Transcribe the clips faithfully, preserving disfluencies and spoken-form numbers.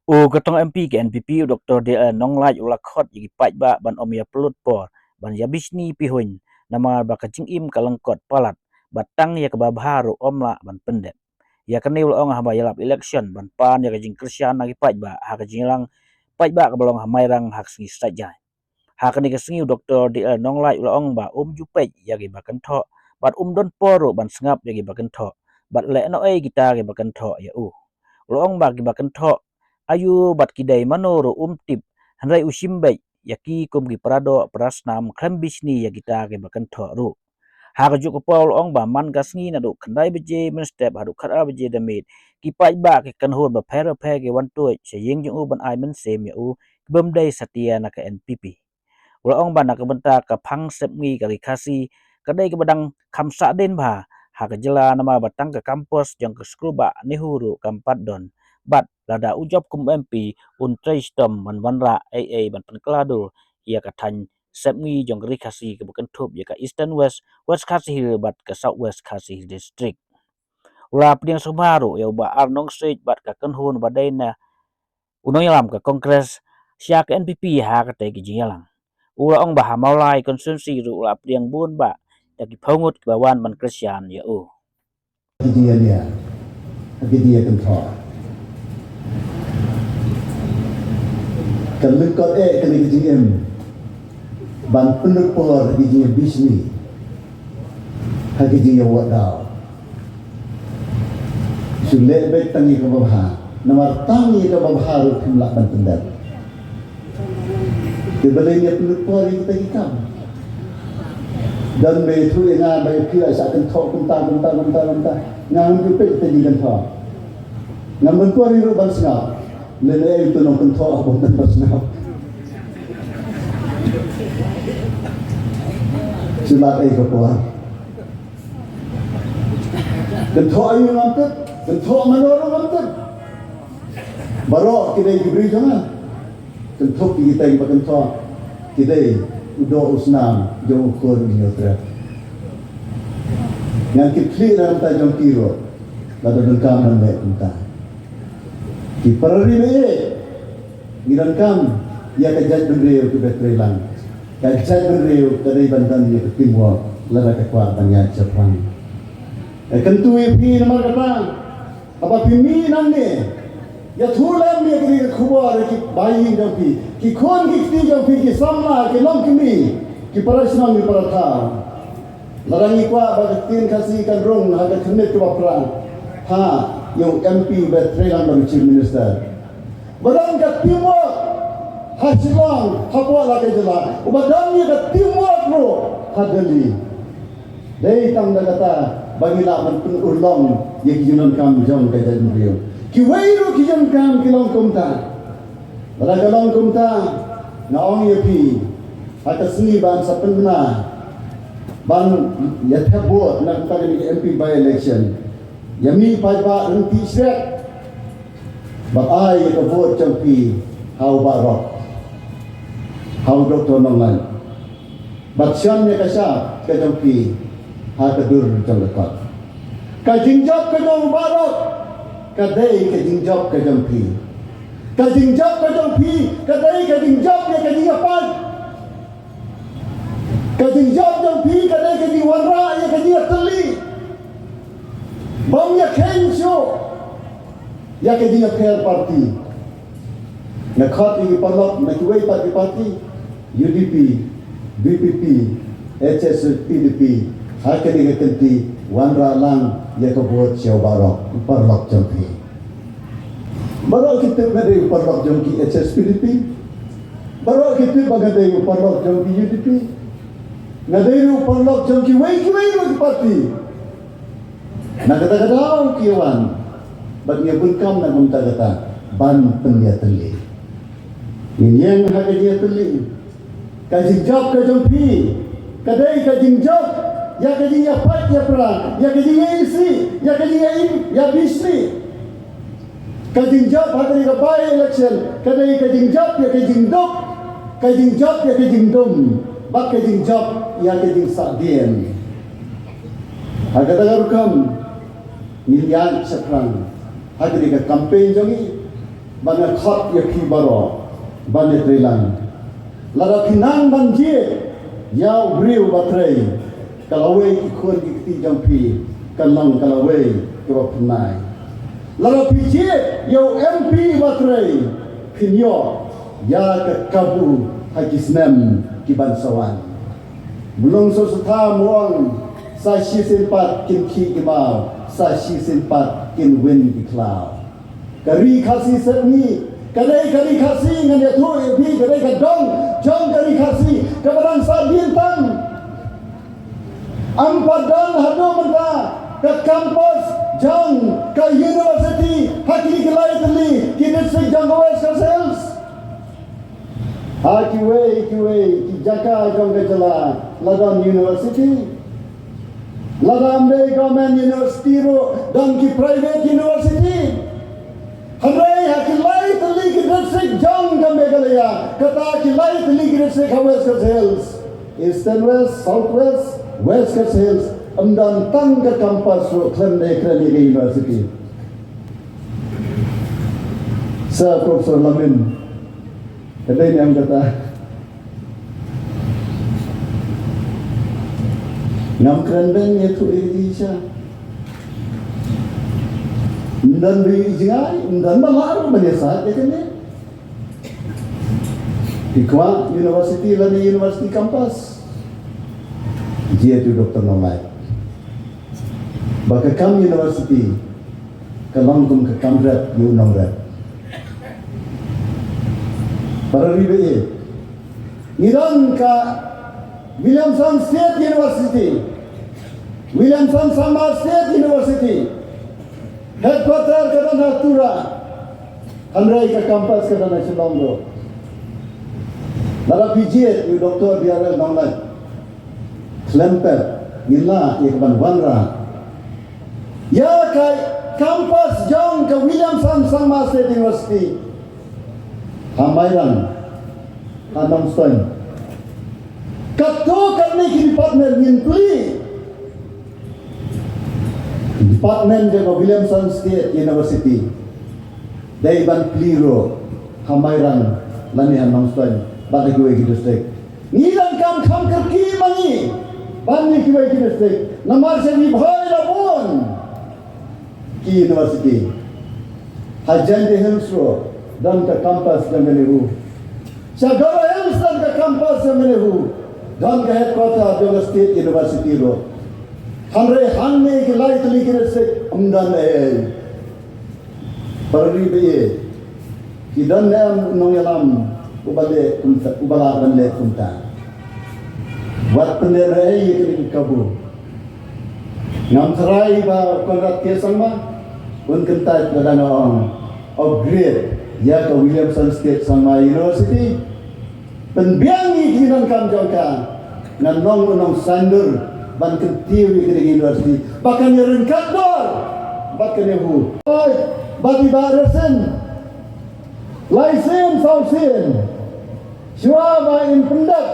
U Katong M P ka N P P, u Doktor D L Nonglait, u la khot ïa ki paidbah ban ym ïa pynlut por ban ïa bishni pihuiñ, namar ba ka jingim ka lyngkot palat, bad tang ïa kaba bha ruh ym lah ban pyndep. Ïa kane u la ong haba ïalap election ban pan ïa ka jingkyrshan na ki paidbah ha ka jingïalang paidbah kaba long ha Mairang ha ka sngi Saitjaiñ. Ha kane ka sngi u Doktor D L Nonglait u la ong ba um ju peit ïa kiba kynthoh bad um don por ruh ban sngap ïa kiba kynthoh bad leh noh ei kita kiba kynthoh ïa u. U la ong ba kiba kynthoh aïu bad ki dei mano ruh um tip, hynrei u shim beit ïa ki kum ki para doh para snam, khlem bishni ïa kita kiba kynthoh ruh. Ha kajuh ka por u la ong ba man ka sngi naduh khyndai baje mynstep haduh khatar baje da miet, ki paidbah ki kynhun bapher bapher ki wan tuid sha ïing jong u ban ai mynsiem ïa u, kibym dei satia na ka N P P. U la ong ba na ka bynta ka phang sepngi ka Ri Khasi, ka dei kaba dang kham sah dien bha ha ka jylla, namar ba tang ka kampus jong ka skul bah NEHU ruh kam pat don. Bad lada u jop kum M P, un trei shitom ban wanrah ei ei ban pynkylla dur ïa ka thaiñ sepngi jong ka Ri Khasi kaba kynthup ïa ka Eastern West, West Khasi Hills bad ka South West Khasi Hills District. U la pdiang sngewbha ruh ïa u Bah R Nongsiej bad ka kynhun ba dei na u nongïalam ka Congress sha ka N P P ha katei ka jingïalang. U la ong ba ha Mawlai constituency ruh u la pdiang bun bah da ki phew ngut kiba wan ban kyrshan ïa u. Ki jingïania, ki jingïakynthoh. Ka lyngkot eh kane ka jingim ban pynlut por ha ki jingïabishni, ha ki jingïawad daw. Shu leh beit tang ïa kaba bha, namar tang ïa kaba bha ruh phim lah ban pyndep. Te balei ngi pynlut por ïa kita ki kam? Don ba ïathuh ïa nga ba ïa phi la shah kynthoh kumta kumta kumta kumta. Nga ngam ju peit kita ki kynthoh. Ngam don por ïa ruh ban sngap. Lei lei ïa uto u nongkynthoh haba ym don ban sngap. Shu lad ei ka por. Kynthoh aïu ngam tip, kynthoh mano ruh ngam tip. Baroh ki dei ki briew jong nga. Kynthoh ki, kita kiba kynthoh ki dei u doh u snam jong u khun u hynñiewtrep. Ngan kit khlieh na ka bynta jong ki ruh lada donkam ban leh kumta. Ki para ri ba ïeit, ngi donkam ïa ka jaitbynriew kaba treilang. Ka jaitbynriew ka dei ban don ïa ka teamwork lada ka kwah ban ïaid shaphrang. Nga kyntu ïa phi namar kata, haba phi mih nangne, ïathuh lem ïa kane ka khubor ïa ki bahaïing jong phi, ki khun ki kti jong phi, ki samla, ki longkmie, ki para shnong, ki para thaw. Lada ngi kwah ba ka ktien Khasi kan rung ha ka khyrnit kaba phra, ha ïa u M P ba treilang bad u Chief Minister. Ba don ka teamwork ha Shillong, hapoh la ka jylla, uba don ïa ka teamwork ruh ha Delhi. Dei tang da kata ba ngi lah ban pynurlong ïa ki jingdonkam jong ka jaitbynriew. Kiwei ruh ki jingdonkam ki long kumta. Lada ka long kumta, nga ong ïa phi, ha ka sngi ban sa pynbna ban ïa thep vote na ka bynta kane ka M P by election, ïa mih paidbah ryntih shrek. Bad ai ïa ka vote jong phi ha u Bah Rock, ha u Doktor Nonglait. Bad shon ïa ka shap ka jong phi ha ka dur jong ka kot. Ka jingjop ka jong u Bah Rock ka dei ka jingjop ka jong phi. Ka jingjop ka jong phi ka dei ka jingjop ïa ka jingïapait. Ka jingjop jong phi ka dei ka jingwanrah ïa ka jingïatylli. Bym ïa kheiñ shuh ïa ka jingïapher party. Nga khot ïa ki paralok na kiwei pat ki party, U D P, V P P, H S P D P, ha kane ka kynti wanrah lang ïa ka vote sha u Bah Rock, u paralok jong phi. Baroh ki tip nga dei u paralok jong ki H S P D P. Baroh ki tip ba nga dei u paralok jong ki U D P. Nga dei u paralok jong kiwei kiwei ruh ki party. Na kata ka daw ki wan bad ngi ïa bun kam na ka bynta kata ban pynïatylli. Ngin ïeng ha ka jingïatylli. Ka jingjop ka jong phi ka dei ka jingjop ïa ka jingïapait ïapra, ïa ka jingïaisih, ïa ka jingïaim ïabishni. Ka jingjop ha kane ka by election ka dei ka jingjop ïa ka jingduk, ka jingjop ïa ka jingdum bad ka jingjop ïa ka jingsahdien. Ha kata ka rukom ngin ïaid shaphrang ha kane ka campaign jong ngi, ba nga khot ïa phi baroh ban ïatreilang. Lada phi nang ban jied ïa u briew ba trei, ka lawei ki khun ki kti jong phi kan long ka lawei kaba pynai. Lada phi jied ïa u M P ba trei, phin ïoh ïa ka kabu ha ki snem ki ban sa wan. Mulong Sutha u ong, sa shisien pat kin khih ki maw, sa shisien pat kin win ki khlaw. Ka ri Khasi sepngi ka dei ka ri Khasi, ngan ïathuh ïa phi, ka dei ka dong jong ka ri Khasi kaba dang sahdien tam. Ym pat don haduh mynta ka campus jong ka university ha kine ki lai tylli ki district jong ka West Khasi Hills. Ha kiwei kiwei ki jaka jong ka jylla la don university. Lada ym dei government university ruh, don ki private university. Hynrei ha ki lai tylli ki district jong ka Meghalaya, kata ki lai tylli ki district ha West Khasi Hills, Eastern West, South West, West Khasi Hills, ym don tang ka campus ruh khlem da kren ïa ka university. Sa Professor Lamin, ka dei ne em kata? Ngam kren beiñ, ïathuh ïa i sha. Ym don ba ïohi jngai, ym don ba lah ruh ban ïasaid ïa kane. Phi kwah university lane university campus, jied ïa u Doctor Nonglait. Ba ka kam university ka long kum ka kam rep ïa u nongrep. Para ri ba ïeit, ngi don ka Williamson State University, Williamson Sangma State University. Headquarter ka don ha Tura, hynrei ka campus ka don ha Shillong ruh. Lada phi jied ïa u Doctor B R L Nonglait, khlem pep ngin lah ïa ka ban wanrah ïa ka campus jong ka Williamson Sangma State University ha Mairang, ha Nongstoiñ. Katto katne ki department ngin plie. Department jong ka Williamson State University dei ban plie ruh ha Mairang lane ha Nongstoiñ bad ha kiwei ki district. Ngi donkam kham kyrkieh ma ngi ban ïa kiwei ki district, namar sha Ri Bhoi la bun ki university. Ha Jaintia Hills ruh don ka campus jong ka NEHU. Sha Garo Hills don ka campus jong ka NEHU. Don ka headquarter jong ka State University ruh. Hynrei hangne ki lai tylli ki district ym don ei ei. Para ri ba ïeit, ki don ne em u nongïalam uba leh kumta, uba lah ban leh kumta? Wat pyndep ei ei ïa kane ka kabu. Ngam tharai ba Conrad K Sangma un kyntait lada nga ong upgrade ïa ka Williamson State Sangma University. Pynbiang ïa ki donkam jong ka. Ngan long u nongsaiñdur ban kyntiew ïa kane ka university ba kan ïaryngkat dor bad ka NEHU. Oi, bad i Bah Resien, lai sien saw sien shuwa ba in pyndep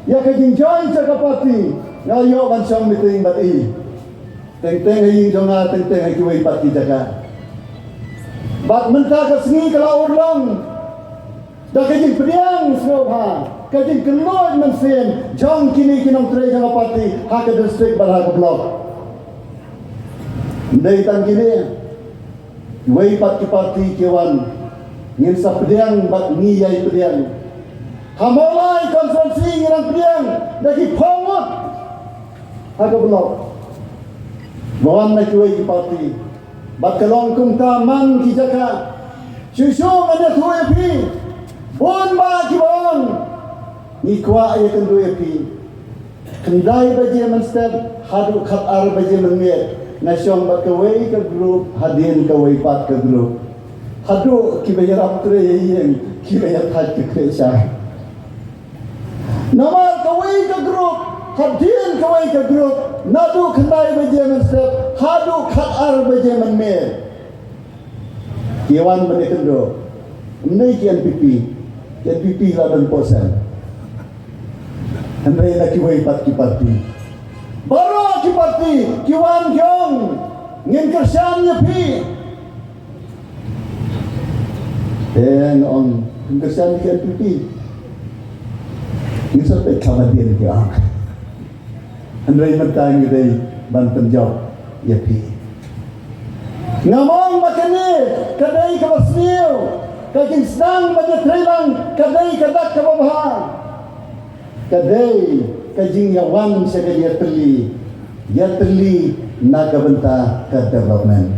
ïa ka jingjoin sha ka party, nga ïoh ban shong meeting bad i. Teng teng ha ïing jong nga, teng teng ha kiwei pat ki jaka. Bad mynta ka sngi ka la urlong da ka jingpdiang sngewbha, ka jingkynnoh mynsiem jong kine ki nongtrei jong ka party ha ka district bad ha ka block. Ym dei tang kine, kiwei pat ki party ki wan, ngin sa pdiang bad ngi ïai pdiang. Ha Mawlai constituency ngi dang pdiang da ki phew ngut ha ka block ba wan na kiwei ki party. Bad ka long kumta man ki jaka. Shuh shuh ngan ïathuh ïa phi, bun bah kiba ong ngi kwah ïakynduh ïa phi. Khyndai baje mynstep haduh khatar baje mynmiet nga shong bad kawei ka group, hadien kawei pat ka group. Haduh kiba ïarap trei ïa ïing, kiba ïathait ka khlieh shai. Namar kawei ka group hadien kawei ka group, naduh khyndai baje mynstep haduh khatar baje mynmiet, ki wan ban ïakynduh. Ym dei ki NPP, ki NPP la don posen. Hynrei na kiwei pat ki party. Baroh ki parti ki wan ki ong, ngin kyrshan ïa phi. Te nga ong, ngin kyrshan ïa ki N P P. Ngin sa peit kham hadien ki ong. Hynrei mynta ngi dei ban pynjop ïa phi. Nga ong ba kane ka dei kaba sniew, ka jingsdang ba ïatreilang ka dei ka dak kaba bha. Ka dei ka jingïawan sha ka ïatylli, ïatylli na ka bynta ka development.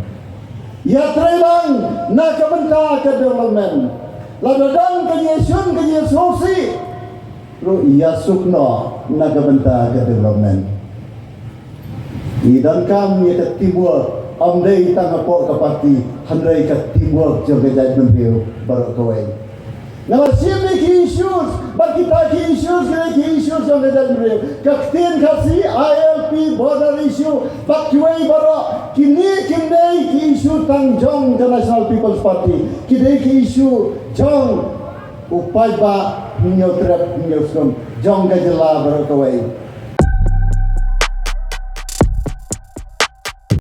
Ïatreilang na ka bynta ka development. Lada don ka jingïashun ka jingïasngewsih ruh, ïasuk noh na ka bynta ka development. Ngi donkam ïa ka teamwork, ym dei tang hapoh ka parti, hynrei ka teamwork jong ka jaitbynriew baroh kawei. Nga la shim ïa ki issues, bad kita ki issues ki dei ki issues jong ka jaitbynriew. Ka ktien Khasi, I L P, border issue, bad kiwei baroh, kine kim dei ki issue tang jong ka National People's Party. Ki dei ki issue jong u paidbah Hynñiewtrep Hynñiewskum jong ka jylla baroh kawei.